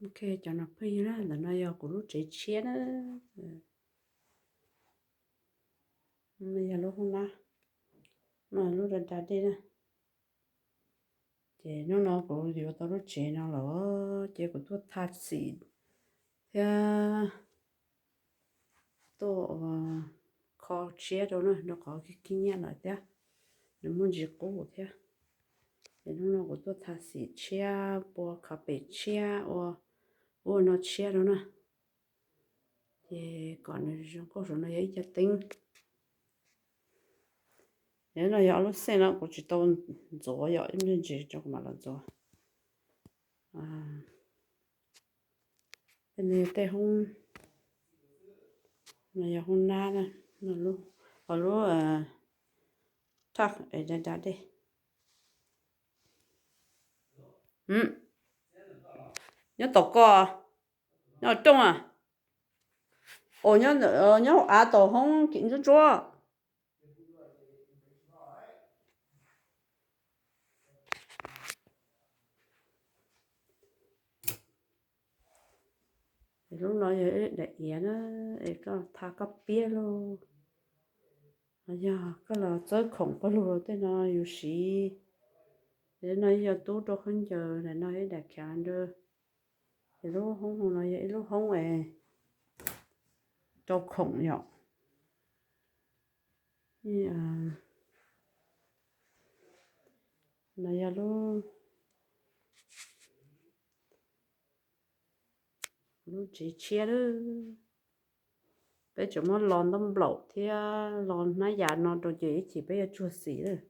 Ok, cov no pheej yog na, ntawm no yog kuv lub tsev tshiab na. No yog lub hoob nab, no lub da da dej na. Ces hnub no kuv yuav tau lub tsev no lawm ces kuv tuaj tha xim thiab tuaj ua kho tshiab rau na, rau qhov khib nyiab lawm thiab, nws muaj ntsis qub thiab. Ces hnub no kuv tuaj tha xim tshiab, pua kho pem tshiab, ua ua no tshiab rau na. Ces kom nws zoo nkauj, saum no yog ib cag teeb. Ces no yog ob lub xej no kuv tsis tau ntxuav, yog ib me ntsis tso kuv mam los ntxuav. Tej no yog tej hoob, no yog hoob nab na, ho lub thaj es da da dej. Nyob tom ko, nyob rooj a, nyob hauv av tom hoob kim ntsuab ntsuab. Lub no yog ib daim iav na, es koj tha koj piab lauj, los yog koj los txawb khoom pawg lug tej no yus siv. Ces no yog tub rau khaub ncaws, daim no ib daim calendar. Ces lub hoob no yog ib lub hoob es rau khoom yom. No yog lub, lub tsev tshiab lawm. Peb tseem muab los ntaub nplaum thiab los hnab yam no rau ces ib chim peb yuav tsuag xim lawm.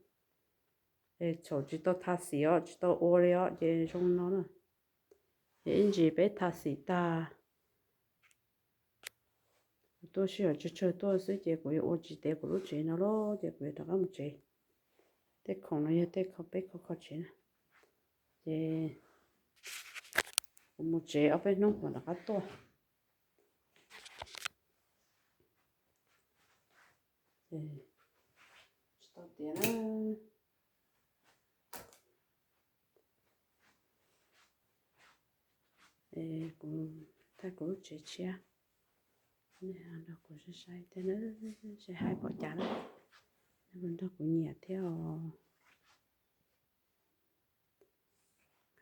Es thaum tsis tau tha xim os, tsis tau ua li os ces zoo no na. Ces ib ntsis peb tha xim tag, kuv tuaj sij hawm tsawg tsawg tuaj xwb ces kuv yuav ua tsis tiav kuv lub tsev no lawm ces kuv yuav rov qab mus tsev. Tej khoom no yog tej kho peb kho kho tsev na. Ces kuv mus tsev ob peb hnub kuv rov qab tuaj. Tsis tau tiav na. Kuv thaij kuv lub tsev tshiab, nej nrog kuv saib saib thiab na, saib hais pom cas na, nej nrog kuv nyiam thiab os.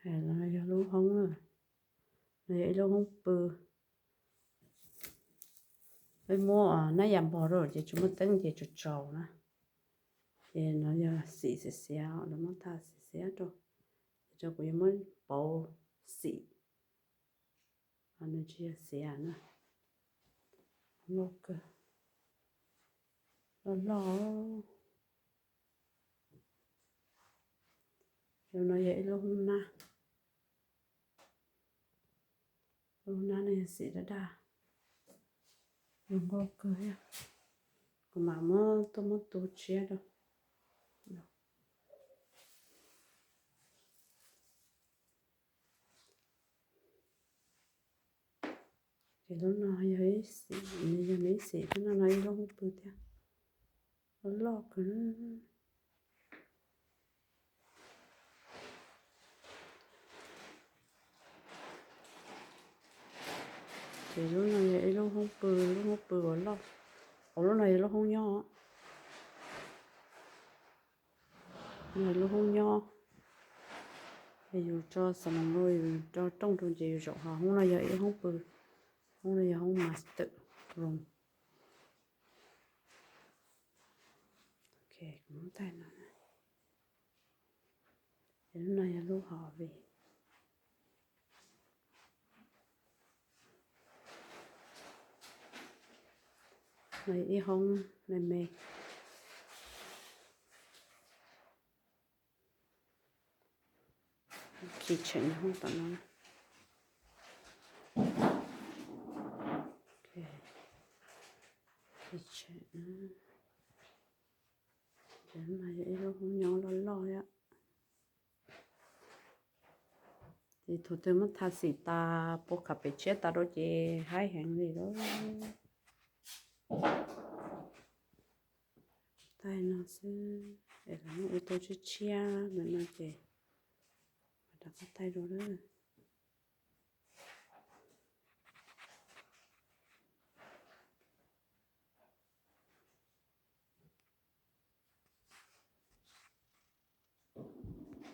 Hais los yog lub hoob na, no yog ib lub hoob pw. Peb muab hnab yam npog rau ces tsis muaj teeb ces tsaus tsaus na. Ces no yog xim xiav xiav, lawv muab tha xim xiav rau, ces rau kuv yuav muab pauv xim. Nws tsis yog xiav na, loj kawg, loj loj. Lub no yog ib lub hoob nab. Lub hoob nab no yog xim daj daj, zoo nkauj kawg thiab. Kuv mam muab tuaj muab tu tshiab rau. Ces lub no yog ib xim, nws yog nws ib xim thiab, no no ib lub hoob pw thiab, loj loj kawg. Ces lub no yog ib lub hoob pw, lub hoob pw uas loj, lub no yog lub hoob nyob. Yog lub hoob nyob, yus tso xas mas nkaus yus rau rooj rau ces yus zaum. Ho hoob no yog ib hoob pw, hoob no yog hoob master room. Ok, kuv muab thaij no. Ces lub no yog lub hov vim, no ib hoob me me. Kitchen hoob tom no. Kitchen. Ces no yog ib lub hoob nyob loj loj thiab. Ces thaum twg muab tha xim tas, pua khav pem tshiab tas rau ces haib heev li lawm. Thaij no xwb es lawv muab ua tau tshiab tshiab ntawm no ces rov qab thaij dua na.